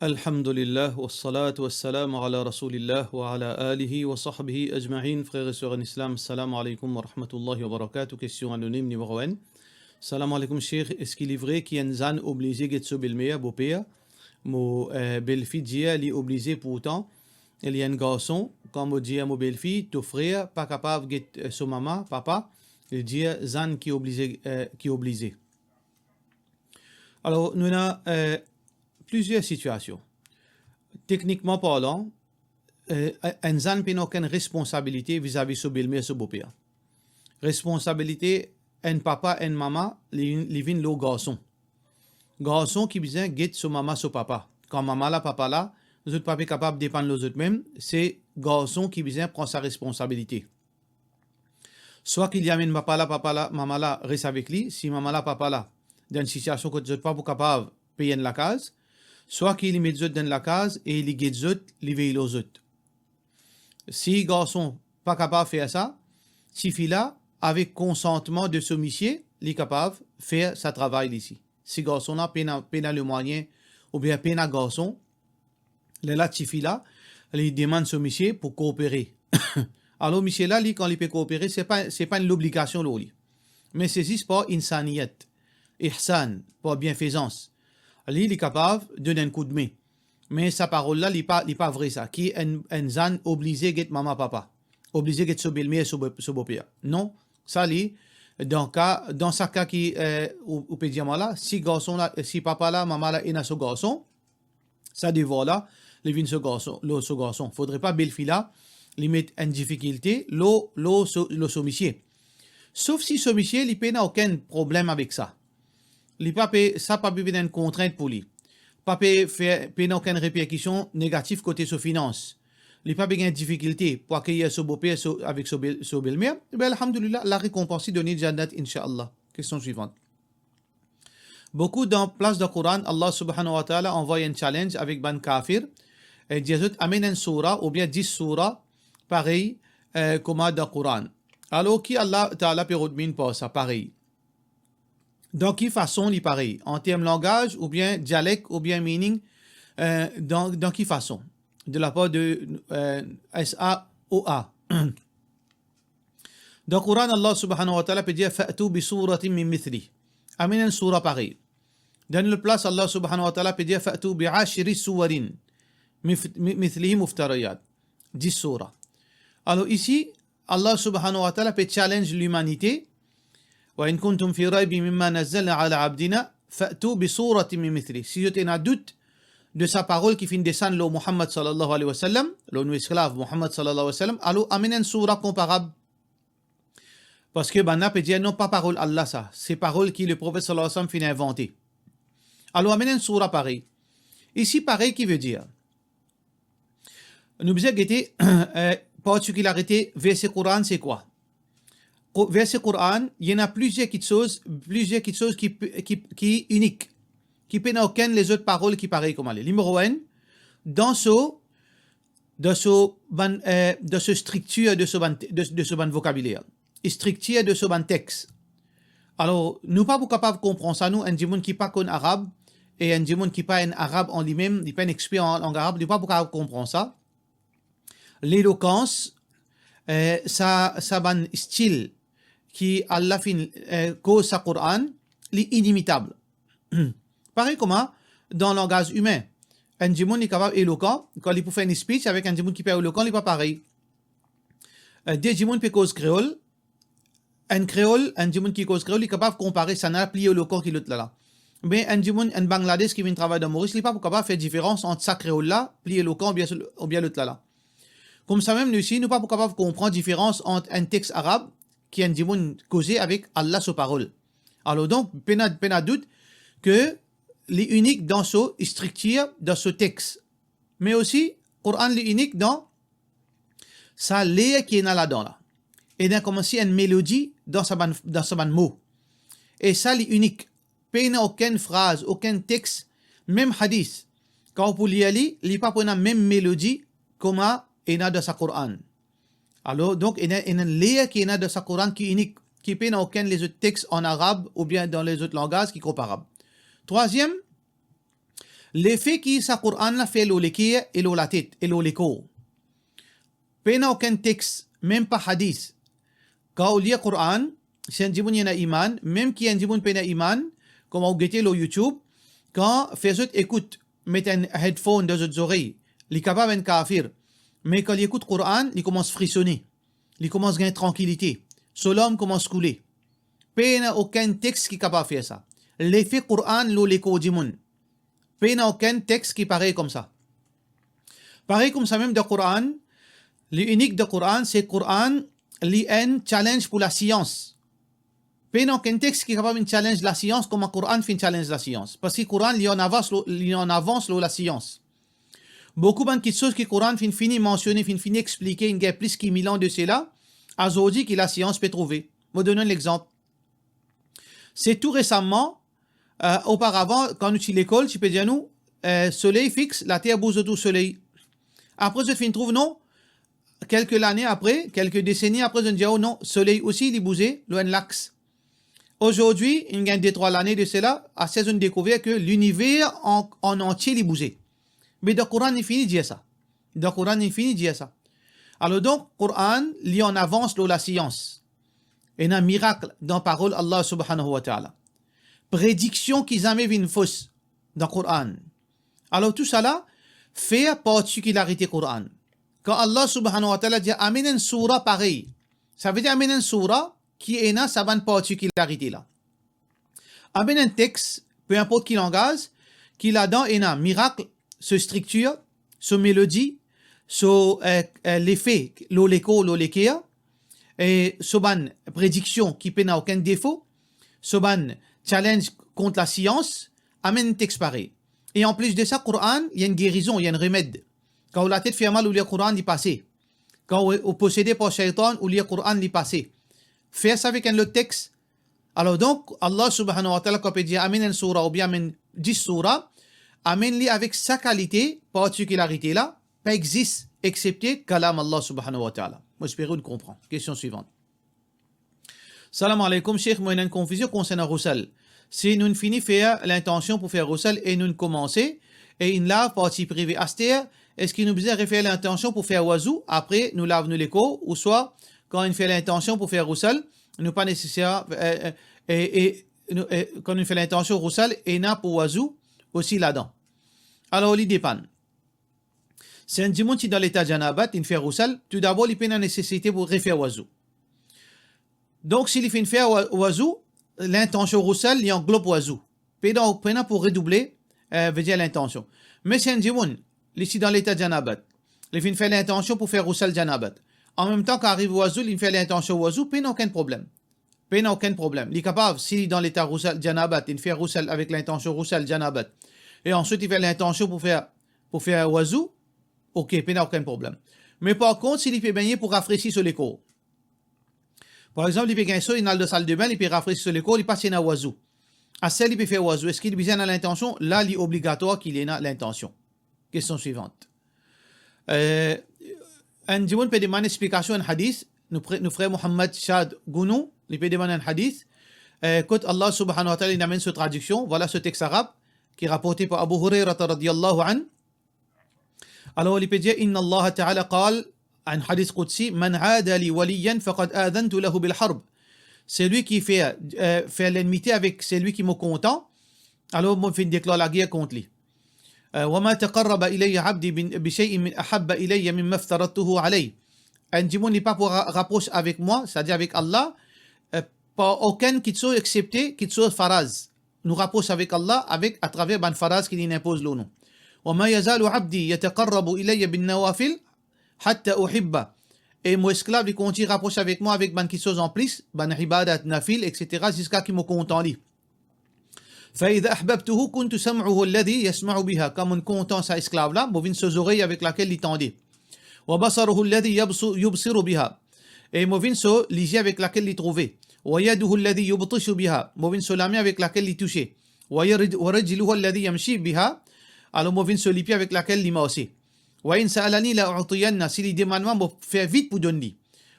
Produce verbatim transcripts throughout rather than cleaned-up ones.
Alhamdulillah, wassalatu wassalamu ala Rasoulillah, wa ala alihi wa sahbihi ajmain. Frer e ser an Islam, salam aleykoum wa rahmatullahi wa barakatuh. Kestion anonim nimero enn. Salam aleykoum, Sheikh. Eski li vre ki enn zann oblize get so belmer, boper? Mo, eh, belfi dir li oblize, pourtan li enn garson. Kan mo dir mo belfi, to frer pa kapav get, eh, so mama, papa, li dir zann ki oblize, eh, ki oblize. Alor, nou ena, eh, plizier sitiasion. Teknikman parlan, eh, enn zann pena okenn responsabilite vizavi so belmer, so boper. Responsabilite enn papa, enn mama, li, li vinn lor garson. Garson ki bizin get so mama, so papa. Kan mama la, papa la, zot pa pe kapav depann lor zot mem, se garson ki bizin pran sa responsabilite. Swa ki li amenn papa la, papa la, mama la res avek li, si mama la, papa la dan enn sitiasion kot zot pa pou kapav pey enn lakaz, swa ki li met zot dan enn lakaz e li get zot, li vey lor zot. Si garson pa kapav fer sa, tifi la, avek konsantman de so misie, li kapav fer sa travay li si. Si garson la pena, pena lemwayin, oubien pena garson, lerla tifi la, li demann so misie pou koopere. Alor misie la, li, kan li pe koopere, se pa, se pa enn lobligasion lor li. Me se zis par insaniyat, ihsan, par bienfezans. Li, li kapav donn enn koudme. Me sa parol la, li pa, li pa vre sa, ki enn, enn zann oblize get mama, papa, oblize get so belmer, so bo-, so boper. Non, sa li, dan ka, dan sa ka ki, eh, ou, ou pe dir mwa la, si garson la, si papa la, mama la ena so garson, sa devwar la, li vinn so garson, lor so garson. Fodre pa belfi la, li met enn difikilte lor, lor so, lor so misie. Sof si so misie, li pena okenn problem avek sa. Li pa pe, sa pa pe vinn enn kontrint pou li. Pa pe fer, pena okenn reperkision negatif kote so finans. Li pa pe gagn difikilte pou akeyir so boper, so, avek so bel, so belmer. Be, alhamdulillah, larekonpans li done Jannat, inshallah. Kestion swivant. Boukou dan plas dan Koran, Allah Subhanahu wa Ta'ala anvoy enn challenge avek bann kafir, e dir zot amenn enn soura oubien dis soura parey, eh, kouma dan Koran. Alor, ki Allah Ta'ala pe rod minn par sa parey? Dan ki fason li parey? An term langaz oubien dialek oubien meaning, eh, dan, dan ki fason? De la part de, eh, S A O A. Dan Koran, Allah Subhanahu wa Ta'ala pe dir, "Fa'tu bi suratin min mithlih." Amenn enn soura parey. Dan lot plas, Allah Subhanahu wa Ta'ala pe dir, "Fa'tu bi ashri suwarin mif-, mi-, mithlihi muftariyat." Dis soura. Alor isi, Allah Subhanahu wa Ta'ala pe challenge limanite, "Wa in kuntum fi raybin mimma nazzalna ala abdina, fa'tu bi suratin min mithlih." Si zot ena dout de sa parol ki finn desann lor Muhammad sallallahu alayhi wa sallam, lor nou esklav Muhammad sallallahu alayhi wa sallam, alor amenn enn soura konparab. Parski bannla pe dir, "Non, pa parol Allah sa, se parol ki Leprofet sallallahu alayhi wa sallam finn invante." Alor amenn enn soura parey. Isi parey ki vedir, nou bizin gete, eh, partikilarite verse Koran se kwa? Ko-, verse Koran, ena plizier kitsoz, plizier kitsoz ki, ki, ki inik, ki pena okenn lezot parol ki parey kouma li. Nimero enn, dan so, dan so bann, eh, dan so striktir de so bann te-, de, de so bann vokabiler, striktir de so bann tex. Alor, nou pa pou kapav konpran sa, nou, enn dimoun ki pa konn arab, e enn dimoun ki pa enn arab an limem, li pa enn exper an lang arab, li pa pou kapav konpran sa. Lelokans, eh, sa, sa bann stil ki Allah finn, eh, koz sa Koran, li inimitab. Parey kouma dan langaz imin. Enn dimoun li kapav elokan, kan li pou fer enn speech avek enn dimoun ki pa elokan, li pa parey. Eh, de dimoun pe koz kreol, enn kreol, enn dimoun ki koz kreol, li kapav konpare sa la pli elokan ki lot la la. Me enn dimoun, enn Bangladesh ki vinn travay dan Moris, li pa pou kapav fer diferans ant sa kreol la, pli elokan oubien, oubien lot la la. Koumsamem nou isi, nou pa pou kapav konpran diferans ant enn tex arab ki enn dimoun koze avek Allah so parol. Alor donk, pena, pena dout ke li inik dan so striktir, dan so tex. Me osi, Koran li inik dan sa ler ki ena ladan la. Ena koumsi enn melodi dan sa bann, dan sa bann mo. E sa li inik. Pena okenn fraz, okenn tex, mem hadis, kan ou pou lir li, li pa pou ena mem melodi kouma ena dan sa Koran. Alor, donk, ena, ena enn ler ki ena dan sa Koran ki inik, ki pena okenn lezot tex an arab oubien dan lezot langaz ki konparab. Trwaziem, Lefe ki sa Koran la fer lor leker e lor latet e lor lekor. Pena okenn text, mem pa hadis. Kan ou lir Koran, si enn dimoun ena iman, mem ki enn dimoun pena iman, kouma ou gete lor YouTube, kan fer zot ekout, met enn headphone dan zot zorey, li kapav enn kafir, me kan li ekout Koran, li koumans frisone, li koumans gagn trankilite, so larm koumans koule. Pena okenn text ki kapav fer sa. Lefe Koran lor lekor dimoun. Pena okenn text ki parey koumsa. Parey koumsa mem dan Koran, li inik dan Koran, se Koran, li enn challenge pou lasians. Pena okenn text ki kapav vinn challenge lasians kouma Koran finn challenge lasians. Parski Koran, li an avans lor, li an avans lor lasians. Boukou bann kiksoz ki Koran finn fini mansione, finn fini explike, inn gagn plis ki mil an de sela, azordi ki lasians pe trouve. Mo donn enn lexanp. Se tou resaman, eh, oparavan, kan nou ti lekol, ti pe dir nou, eh, soley fix, later bouz otour soley. Apre, zot finn trouv, non, kelke lane apre, kelke deseni apre, zot dir, oh non, soley osi, li bouze lor enn lax. Azordi, inn gagn de trwa lane de sela, aster zot dekouver ke liniver an, an antie, li bouze. Me dan Koran, li fini dir sa. Dan Koran, li fini dir sa. Alor donk, Koran, li an avans lor lasians. Ena mirak dan parol Allah subhanahu wa ta'ala. Prediksion ki zame vinn fos dan Koran. Alor tousala fer partikilarite Koran. Kan Allah subhanahu wa ta'ala dir, amenn enn soura parey, savedir amenn enn soura ki ena sa bann partikilarite la. Amenn enn text, pe inport ki langaz, ki ladan ena mirak, so striktir, so melodi, so, eh, eh, lefe lor lekor, lor leker, e so bann prediksion ki pena okenn defo, so bann challenge kont lasians, amenn enn text parey. E anplis de sa, Koran, li enn gerizon, li enn remed. Kan ou latet fer mal, ou lir Koran, li pase. Kan ou, ou posede par shaytan, ou lir Koran, li pase. Fer sa avek enn lot text. Alor donk, Allah subhanahu wa ta'ala, kan pe dir, amenn enn soura oubien amenn dis soura, amenn li avek sa kalite, partikilarite la, pa exis, exsepte kalam Allah subhanahu wa ta'ala. Mo espere ou konpran. Kestion swivant. Salam aleykoum, Sheikh, mo ena enn konfizion konsernan rousal. Si nou fini fer lintansion pou fer rousal e nou koumanse, e inn lav parti prive aster, eski nou bizin refer lintansion pou fer wazou, apre nou lav nou lekor, ouswa kan inn fer lintansion pou fer rousal, nou pa neseser, eh, eh, e, e, nou, e, kan nou fer lintansion rousal, ena pou wazou osi ladan? Alor, li depann. Si enn dimoun ti dan leta janabat, inn fer rousal, toudabor li pena nesesite pou refer wazou. Donk, si li finn fer wa-, wazou, lintansion rousal, li anglob wazou. Pena, pena pou redouble, eh, vedir lintansion. Me si enn dimoun, li ti dan leta janabat, li finn fer lintansion pou fer rousal janabat. Anmemtan, kan ariv wazou, li fer lintansion wazou, pena okenn problem. Pena okenn problem. Li kapav, si li dan leta rousal janabat, li fer rousal avek lintansion rousal janabat, e answit li fer lintansion pou fer, pou fer wazou, ok, pena okenn problem. Me par kont, si li pe begne pou rafresi so lekor, par exanp, li pe gagn so, li al dan saldebin, li pe rafresi so lekor, li pa ti ena wazou. Aster li pe fer wazou, eski li bizin ena lintansion? La, li obligatwar ki li ena lintansion. Kestion swivant. Eh, enn dimoun pe demann explikasion enn hadis, nou pre-, nou frer Mohammad Shad Gounou, li pe demann enn hadis, eh, kot Allah subhanahu wa ta'ala inn amenn so tradiksion, vwala so text arab, ki raporte par Abu Hurairah radiyallahu anhu. Alor, li pe dir, inna Allah ta'ala qal, enn hadis qudsi, man ada li waliyan faqad adhantu lahu bil harb. Selwi ki fer, eh, fer lennmite avek selwi ki mo kontan, alor mo finn deklar lager kont li. Eh, wa ma taqarraba ilayya abdi bin, bi shay'in min ahabba ilayya mimma aftaradtuhu alayh. Enn dimoun li pa pou ra-, rapros avek mwa, setadir avek Allah, eh, par okenn kiksoz exsepte kiksoz faraz. Nou rapros avek Allah avek, atraver bann faraz ki li inpoz lor nou. Wa ma yazalu abdi yataqarrabu ilayya bin nawafil hatta uhibba. E mo esklav, li kontign rapros avek mwa avek bann kiksoz anplis, bann ibadat, nafil, et cetera, ziska ki mo kontan li. Fa idha ahbabtuhu kuntu sam'ahu alladhi yasma'u biha. Kan mo kontan sa esklav la, mo vinn so zorey avek lakel li tande. Wa basarahu alladhi yabsu-, yubsiru biha. E mo vinn so lizie avek lakel li trouve. Wa yaduhu alladhi yubtishu biha. Mo vinn so lame avek lakel li touse. Wa yarid-, wa rijluhu alladhi yamshi biha. Alor mo vinn so lipie avek lakel li marse. Wa in sa'alani la u'tiyanna. Si li demann mwa, mo fer vit pou donn li.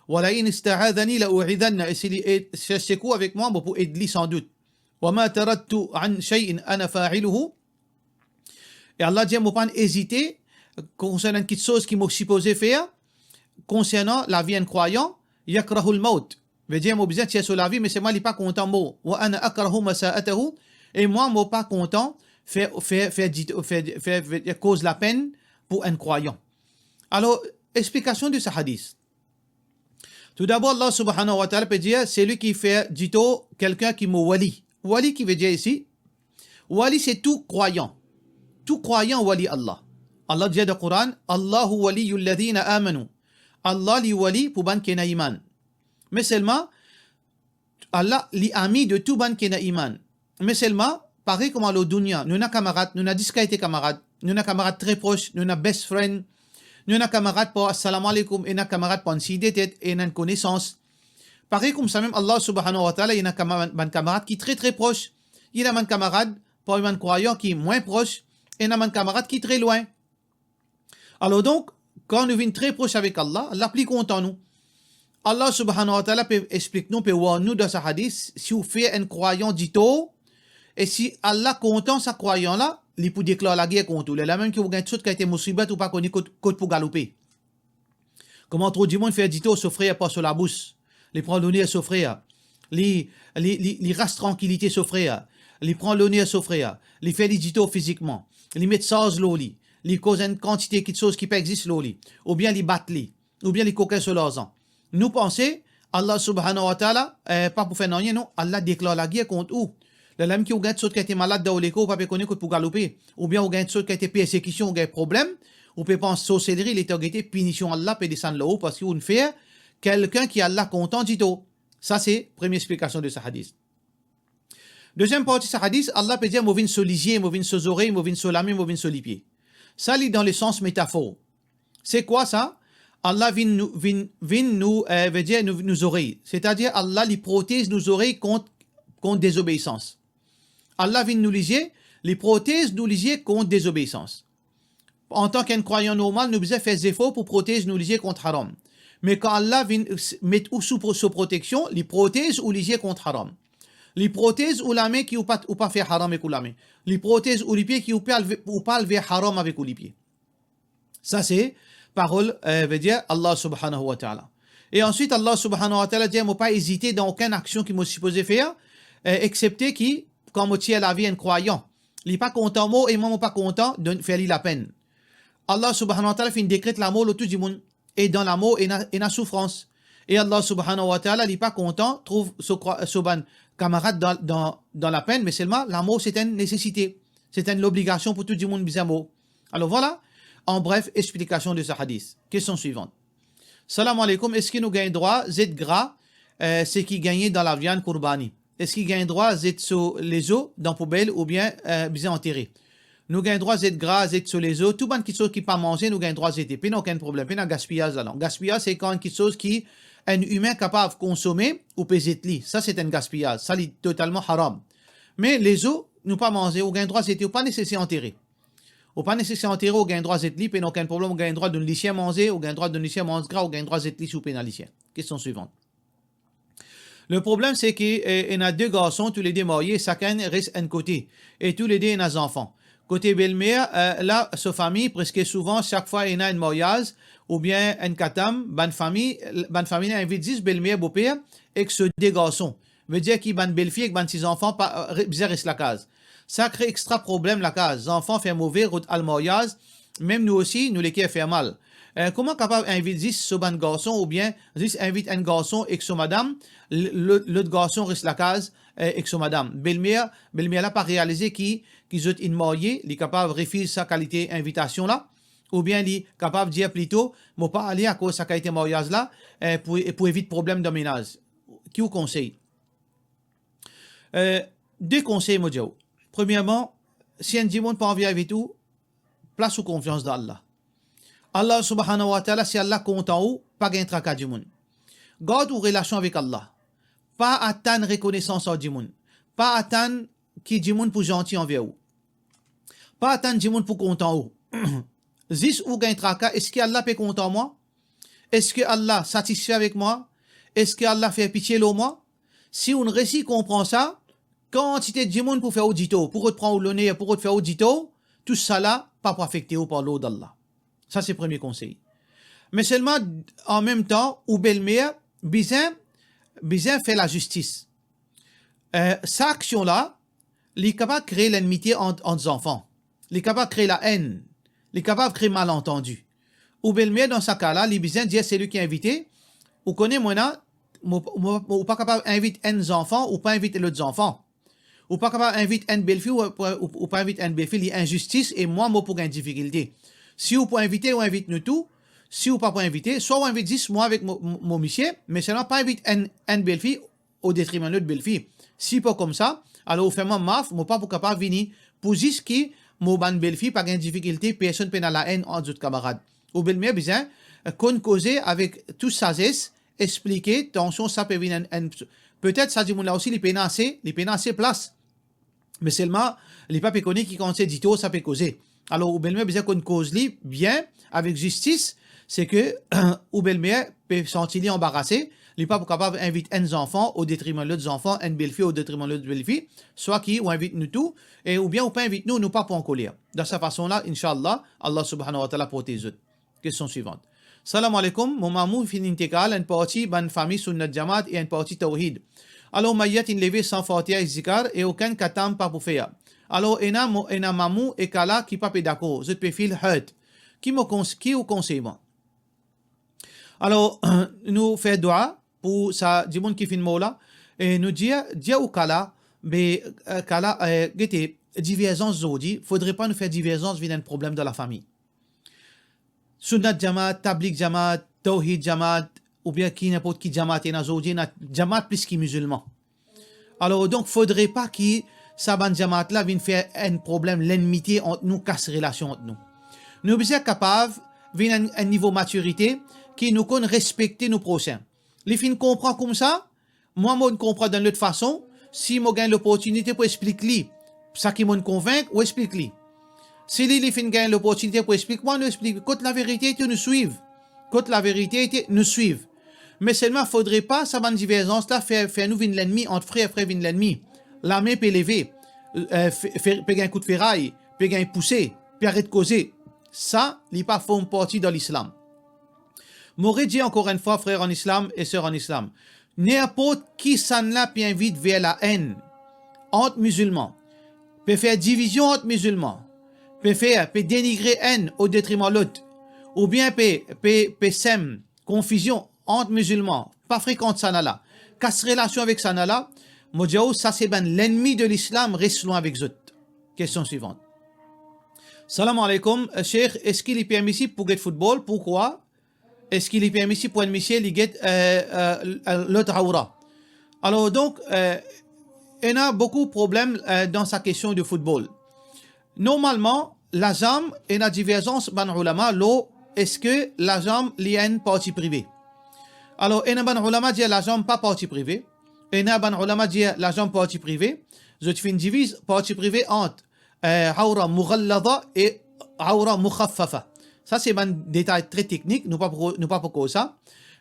Wa la in ista'adhani la u'idhanna. E si li e-, sers sekour avek mwa, mo pou ed li sandout. Wa ma taraktu an shay'in ana fa'iluhu. E Allah dir, mo pa'nn ezite konsernan kiksoz ki mo sipoze fer konsernan lavi enn krwayan, yakrahul maut. Vedir, mo bizin tir so lavi, me selman li pa kontan mor. Wa ana akrahu masa'atahu, e mwa, mo pa kontan fer, fer, fer, fer, fer, fer koz lapenn pou enn krwayan. Alor, explikasion de sa hadis. Toudabor, Allah subhanahu wa ta'ala pe dir, selwi ki fer ditor kelkenn ki mo wali. Wali ki vedir isi, wali se tou krwayan. Tou krwayan wali Allah. Allah dir dan Koran, "Allahu waliyul ladhina amanu." Allah li wali pou bann ki ena iman. Me selman, Allah li ami de tou bann ki ena iman. Me selman, parey kouma lor dounia, nou ena kamarad, nou ena dis kalite kamarad, nou ena kamarad tre pros, nou ena best friend, nou ena kamarad par assalamu alaikum, ena kamarad par enn sign de tet, ena enn konesans. Parey koumsa mem Allah subhanahu wa ta'ala, ena kama-, bann kamarad ki tre, tre pros, ena bann kamarad parmi bann krwayan ki mwin pros, ena bann kamarad ki tre lwin. Alor donk, kan nou vinn tre pros avek Allah, Allah pli kontan nou. Allah subhanahu wa ta'ala pe explik nou, pe warn nou dan sa hadis, si ou fer enn krwayan ditor, e si Allah kontan sa krwayan la, li pou deklar lager kont ou. Lerla mem ki ou gagn sot kalite mosibat, ou pa kone kot, kot pou galoupe. Kouma tro dimoun fer ditor so frer par so labous, li pran loner so frer, li, li, li, li ras trankilite so frer, li pran loner so frer, li fer li ditor fizikman, li met sarz lor li, li koz enn kantite kiksoz ki pa existe lor li, oubien li bat li, oubien li kokin so larzan. Nou panse Allah subhanahu wa ta'ala, eh, pa pou fer nanye, non, Allah deklar lager kont ou. Lerla mem ki ou gagn sot kalite malad dan ou lekor, ou pa pe kone kot pou galoupe, oubien ou gagn sot kalite persekision, ou gagn problem, ou pe pans sorselri, letan gete pinision Allah pe desann lor ou, parski ou'nn fer kelkenn ki Allah kontan ditor. Sa se premie explikasion de sa hadis. Deziem parti sa hadis, Allah pe dir, mo vinn so lizie, mo vinn so zorey, mo vinn so lame, mo vinn so lipie. Sa li dan lesans metafor. Se kwa sa? Allah vinn nou, vinn, vinn nou, eh, vedir nou, nou zorey. Setadir Allah li protez nou zorey kont, kont dezobeisans. Allah vinn nou lizie, li protez nou lizie kont dezobeisans. Antan ki enn krwayan normal, nou bizin fer zefor pou protez nou lizie kont haram. Me kan Allah vinn s-, met ou sou pro-, so proteksion, li protez ou lizie kont haram. Li protez ou lame ki ou pa, ou pa fer haram ek ou lame. Li protez ou lipie ki ou pa al ve-, ou pa al ver haram avek ou lipie. Sa se parol, eh, vedir Allah subhanahu wa ta'ala. E answit, Allah subhanahu wa ta'ala dir, mo pa ezite dan okenn aksion ki mo sipoze fer, eh, exepte ki kan mo tir lavi enn krwayan. Li pa kontan mor e mwa mo pa kontan donn, fer li lapenn. Allah subhanahu wa ta'ala finn dekret lamor lor tou dimoun. E dan lamor ena, ena soufrans. E Allah subhanahu wa ta'ala, li pa kontan trouv so krwa-, so bann kamarad dan, dan, dan lapenn, me selman lamor se enn nesesite. Se enn lobligasion pou tou dimoun bizin mor. Alor vwala, an bref, explikasion de sa hadis. Kestion swivan. Salam aleykoum, eski nou gagn drwa zet gra, eh, seki gagne dan laviann kourbani? Eski gagn drwa zet so lezo dan poubel oubien, eh, bizin antere? Nou gagn drwa zet gra, zet so lezo, tou bann kiksoz ki pa manze, nou gagn drwa zete. Pena okenn problem, pena gaspiyaz ladan. Gaspiyaz, se kan kiksoz ki enn imin kapav konsome, ou pe zet li. Sa, se enn gaspiyaz. Sa, li totalman haram. Me lezo, nou pa manze, ou gagn drwa zete, ou pa neseser antere. Ou pa neseser antere, ou gagn drwa zet li, pena okenn problem, ou gagn drwa donn lisien manze, ou gagn drwa donn lisien manz gra, ou gagn drwa zet li si ou pena lisien. Kestion swivan. Le problem, se ki, eh, ena de garson, toulede marye, sakenn res enn kote, e toulede ena zanfan. Kote belmer, eh, la, so fami, preske souvan, sak fwa ena enn maryaz, oubien enn katam, bann fami, bann fami la invit zis belmer, boper, ek so de garson. Vedir ki bann belfi ek bann ti zanfan pa, eh, re-, bizin res lakaz. Sa kre extra problem lakaz. Zanfan fer move rod al maryaz, mem nou osi, nou leker fer mal. Eh, kouma kapav invit zis so bann garson oubien zis invit enn garson ek so madam, l-, lo-, lot garson res lakaz, eh, ek so madam? Belmer, belmer la pa realize ki, ki zot inn marye, li kapav refiz sa kalite invitasion la, oubien li kapav dir plito, mo pa ale akoz sa kalite maryaz la, eh, pou, pou evit problem dan menaz. Ki ou konsey? Eh, de konsey mo dir ou. Premierman, si enn dimoun pa anvi invit ou, plas ou konfians dan Allah. Allah subhanahu wa ta'ala, si Allah kontan ou, pa gagn traka dimoun. Gard ou relasion avek Allah. Pa atann rekonesans ar dimoun. Pa atann ki dimoun pou zanti anver ou. Pa atann dimoun pou kontan ou. Zis ou gagn traka, eski Allah pe kontan mwa? Eski Allah satisfe avek mwa? Eski Allah fer pitie lor mwa? Si ou'nn resi konpran sa, kantite dimoun pou fer ou ditor, pou rod pran ou loner, pou rod fer ou ditor, Tousala pa pou afekte ou par lord Allah. Sa se premie konsey. Me selman, an mem tan, ou belmer bizin, bizin fer lazistis. Eh, sa aksion la, li kapav kre lenmitie ant, ant zanfan. Li kapav kre laenn. Li kapav kre malantandi. Ou belmer, dan sa ka la, li bizin dir selwi ki invite, ou kone mwa la, mo, mo, ou pa kapav invit enn zanfan, ou pa invit lot zanfan. Ou pa kapav invit enn belfi, ou, ou, ou pa invit enn belfi, li inzistis, e mwa, mo pou gagn difikilte. Si ou pou invite, ou invit nou tou. Si ou pa pou invite, swa ou invit zis mwa avek mo, mo, mo misie, me selman pa invit enn, enn belfi o detriman lot belfi. Si pa koumsa, alor ou fer mwa maf, mo pa pou kapav vini, pou zis ki mo bann belfi pa gagn difikilte, personn pena laenn ant zot kamarad. Ou belmer bizin, eh, konn koze avek tou sazes, explike, tansion sa pe vinn enn, enn, petet sa dimoun la osi, li pena ase, li pena ase plas. Me selman, li pa pe kone ki kantite ditor sa pe koze. Alor, ou belmer bizin konn koz li bien, avek zistis, se ke ou belmer pe santi li anbarase, li pa pou kapav invit enn zanfan o detriman lot zanfan, enn belfi o detriman lot belfi, swa ki ou invit nou tou, e oubien ou pa invit nou, nou pa pou ankoler. Dan sa fason la, inshallah, Allah subhanahu wa ta'ala protez zot. Kestion swivant. Salam aleykoum, mo mamou finn intikal, enn parti bann fami Sunnat Jamaat e enn parti Tawhid. Alor, mayat inn leve san Fatiha ek zikar e okenn katam pa pou fer. Alor, ena mo, ena mamou e kala ki pa pe dakor, zot pe feel hurt. Ki mo kons-, ki ou konsey mwa? Alor, nou fer dwa pou sa dimoun ki finn mor la, e nou dir, dir ou kala, be, eh, kala, eh, gete, diverzans zordi, fodre pa nou fer diverzans vinn enn problem dan lafami. Sunnat Jamaat, Tablig Jamaat, Tawhid Jamaat, oubien ki ninport ki Jamaat ena zordi, ena Jamaat plis ki mizilman. Alor, donk, fodre pa ki sa bann Jamaat la vinn fer enn problem, lenmitie ant nou, kas relasion ant nou. Nou bizin kapav vinn enn, enn nivo matirite ki nou konn respekte nou prosin. Li finn konpran koumsa, mwa mo konpran dan lot fason, si mo gagn loportinite pou explik li, sa ki mo konvink, ou explik li. Si li, li finn gagn loportinite pou explik mwa, nou explik. Kot laverite ete, nou swiv. Kot laverite ete, nou swiv. Me selman, fodre pa sa bann diverzans la fer, fer nou vinn lennmi, ant frer, frer vinn lennmi. Lame pe leve, eh, fe-, fe-, pe gagn kout feray, pe gagn pouse, pe aret koze. Sa, li pa form parti dan Lislam. Mo redir ankor enn fwa, frer an Islam e ser an Islam, ninport kisannla pe invit ver laenn ant mizilman, pe fer divizion ant mizilman, pe fer, pe denigre enn o detriman lot, oubien pe, pe, pe sem konfizion ant mizilman, pa frekant sannla, kas relasion avek sannla, mo dir ou, sa se bann lennmi de Lislam, res lwin avek zot. Kestion swivant. Salam aleykoum, Sheikh, eski li permisib pou get football? Pourkwa? Eski li permisib pou enn misie li get, eh, eh, lot awra? Alor, donk, eh, ena boukou problem, eh, dan sa kestion de football. Normalman, lazam, ena diverzans bann oulama lor eski lazam li enn parti prive. Alor, ena bann oulama dir lazam pa parti prive, ena bann oulama dir lazam parti prive, zot finn diviz parti prive ant, eh, awra mughallada e awra mukhaffafa. Sa se bann detay tre teknik, nou pa pou, nou pa pou koz sa.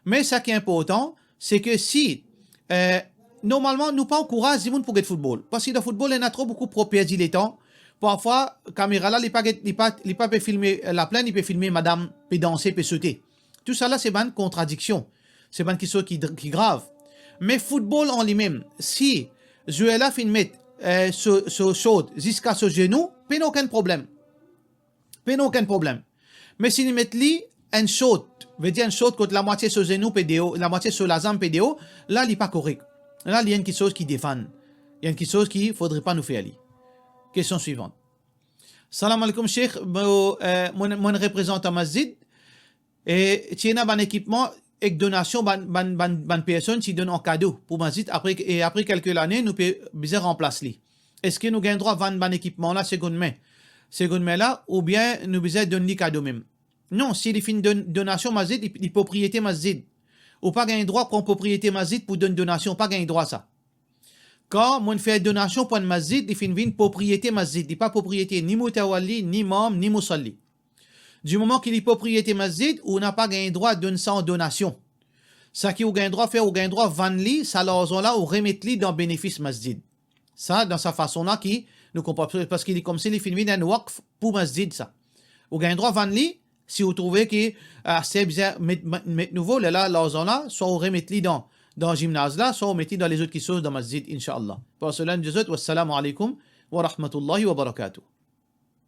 Me sa ki inportan, se ke si, eh, normalman, nou pa ankouraz dimoun pou get football. Parski dan football, ena tro boukou pou perdi letan. Parfwa, kamera la, li pa get, li pa, li pa pe filme, eh, laplenn, li pe filme madam pe danse, pe sote. Tousala se bann kontradiksion. Se bann kiksoz ki dr-, ki grav. Me football an limem, si zwer la finn met, eh, so, so short ziska so zenou, pena okenn problem. Pena okenn problem. Me si li met li enn short, vedir enn short kot lamwatie so zenou pe deor, lamwatie so lazam pe deor, la li pa korek. La li enn kiksoz ki defann. Li enn kiksoz ki fodre pa nou fer li. Kestion swivant. Salam aleykoum, Sheikh. Mo, eh, mo, mo enn reprezantan masjid. E ti ena bann ekipman ek donasion bann, bann, bann, bann personn ti donn an kado pou masjid, apre, e apre kelke lane, nou pe bizin ranplas li. Eski nou gagn drwa vann bann ekipman la segondmen? Segondmen la, oubien nou bizin donn li kado mem? Non, si li finn donn donasion masjid, li, li propriete masjid. Ou pa gagn drwa pran propriete masjid pou donn donasion, ou pa gagn drwa sa. Kan mo'nn fer donasion pou enn masjid, li finn vinn propriete masjid. Li pa propriete ni mutawalli, ni manm, ni musalli. Dimoman ki li propriete masjid, ou napa gagn drwa donn sa an donasion. Saki ou gagn drwa fer, ou gagn drwa vann li, sa larzan la, ou remet li dan benefis masjid. Sa, dan sa fason la ki Nou konpran, parski li koumsi li finn vinn enn wakf pou masjid sa. Ou gagn drwa vann li, si ou trouve ki, ah, sa bizin met, met, met nouvo, lerla larzan la, swa ou remet li dan, dan zimnaz la, swa ou met li dan lezot kiksoz dan masjid, inshallah. Pran swin zot, wassalamu alaikum wa rahmatullahi wa barakatuh.